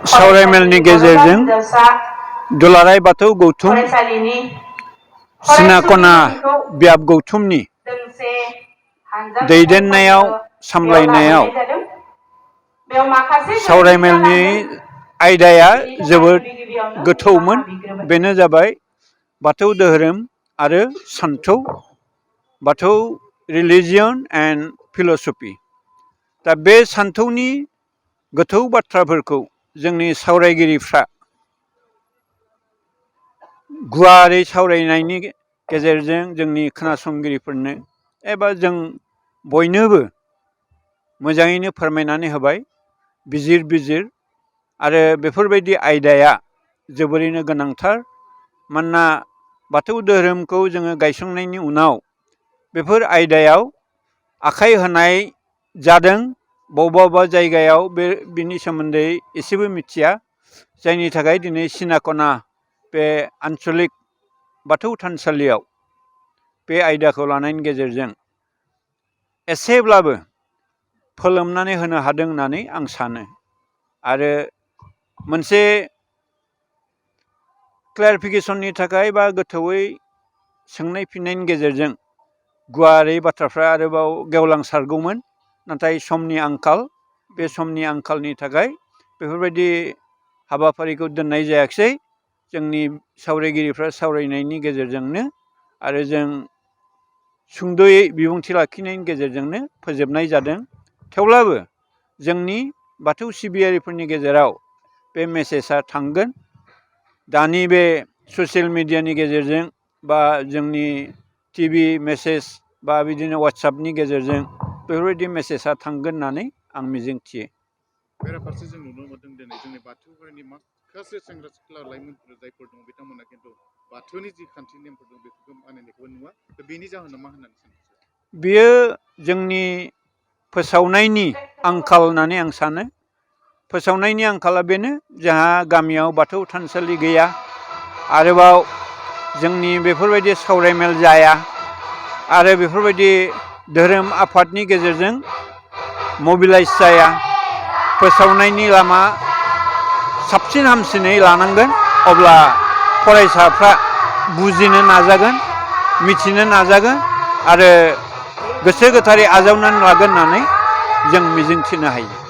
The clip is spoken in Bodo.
सावरायमेलनि गेजेरजों दुलाराय बाथौ गौथुम सिनाखना बियाब गौथुमनि दैदेननायाव सामलायनायाव सावरायमेलनि आयदाया जोबोद गोथौमोन। बेनो जाबाय बाथौ धोरोम आरो सान्थौ, बाथौ रिलिजियन एन्ड फिलसफि। दा बे सान्थौनि गोथौ बाथ्राफोरखौ जोंनि सावरायगिरिफ्रा गुवारै सावरायनायनि गेजेरजों जोंनि खोनासंगिरिफोरनो एबा जों बयनोबो मोजाङैनो फोरमायनानै होबाय, बिजिर आरो बेफोरबायदि आयदाया जोबोरैनो गोनांथार। मानोना बाथौ धोरोमखौ जोङो गायसंनायनि उनाव बेफोर आयदायाव आखाइ होनाय जादों। बबेबा जायगायाव बिनि सोमोन्दै एसेबो मिथिया, जायनि थाखाय दिनै सिनाखना बे आन्सलिक बाथौ थानसालियाव बे आयदाखौ लानायनि गेजेरजों एसेब्लाबो फोलोमनानै होनो हादों होननानै आं सानो। आरो मोनसे क्लेरिफिकेसननि थाखाय बा गोथौयै सोंनाय फिन्नायनि गेजेरजों गुवारै बाथ्राफ्रा आरोबाव गेवलांसारगौमोन, नाथाय समनि आंखाल। बे समनि आंखालनि थाखाय बेफोरबायदि हाबाफारिखौ दोननाय जायाखिसै। जोंनि सावरायगिरिफ्रा सावरायनायनि गेजेरजोंनो आरो जों सुंद'यै बिबुंथि लाखिनायनि गेजेरजोंनो फोजोबनाय जादों। थेवब्लाबो जोंनि बाथौ सिबियारिफोरनि गेजेराव बे मेसेजआ थांगोन। दानि बे ससियेल मिडियानि गेजेरजों बा जोंनि टिभि मेसेज बा बिदिनो वाट्सएपनि गेजेरजों बेफोरबायदि मेसेजआ थांगोन होननानै आं मिजिंथियो। बेराफारसे जों नुनो मोनदों दिनै जोंनि बाथौफोरनि माखासे सेंग्रा सिख्ला लाइमोनफोर जायफोर दं बिथांमोना खिन्थु बाथौनि जि खान्थि नेमफोर दं बेफोरखौ मानिनायखौबो नुवा। बेनि जाहोना मा होननानै सानो? बेयो जोंनि फोसावनायनि आंखाल होननानै आं सानो। फोसावनायनि आंखाला बेनो, जोंहा गामियाव बाथौ थानसालि गैया, आरोबाव जोंनि बेफोरबायदि सावरायमेल जाया, आरो बेफोरबायदि धोरोम आफादनि गेजेरजों मबिलाइज जाया। फोसावनायनि लामा साबसिन हामसिनै लानांगोन, अब्ला फरायसाफ्रा बुजिनो नाजागोन, मिथिनो नाजागोन आरो गोसो गोथारै आजावनानै लागोन होननानै जों मिजिंथिनो हायो।